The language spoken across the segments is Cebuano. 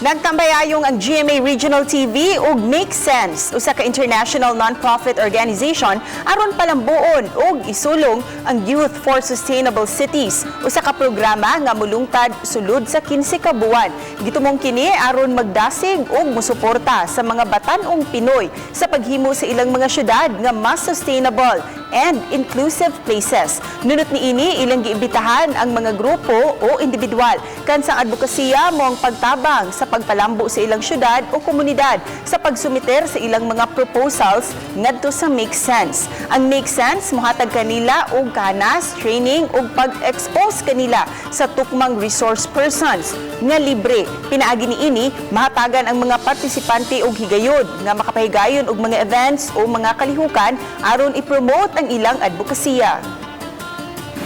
Nagtambayayong ang GMA Regional TV ug Make Sense, usa ka international non-profit organization, aron palambuon ug isulong ang Youth for Sustainable Cities, usa ka programa nga mulungtad sulod sa 15 ka buwan. Gitumong kini aron magdasig ug musuporta sa mga batan-ong Pinoy sa paghimo sa ilang mga syudad nga mas sustainable and inclusive places. Nunot niini, ilang giimbitahan ang mga grupo o individual kansang advokasya mao ang pagtabang sa pagpalambo sa ilang syudad o komunidad sa pagsumiter sa ilang mga proposals ngadto sa Make Sense. Ang Make Sense mohatag kanila og kahanas, training ug pag-expose kanila sa tukmang resource persons nga libre. Pinaagi niini, mahatagan ang mga partisipante og higayon nga makapahigayon og mga events o mga kalihukan aron i-promote ang ilang advokasya.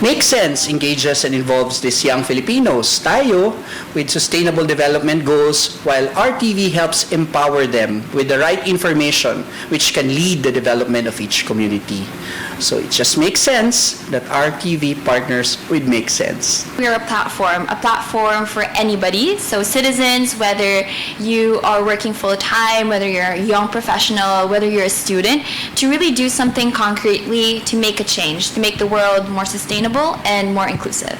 Make Sense engages and involves these young Filipinos, tayo, with sustainable development goals, while RTV helps empower them with the right information which can lead the development of each community. So it just makes sense that RTV partners with Make Sense. We are a platform for anybody. So citizens, whether you are working full time, whether you're a young professional, whether you're a student, to really do something concretely to make a change, to make the world more sustainable and more inclusive.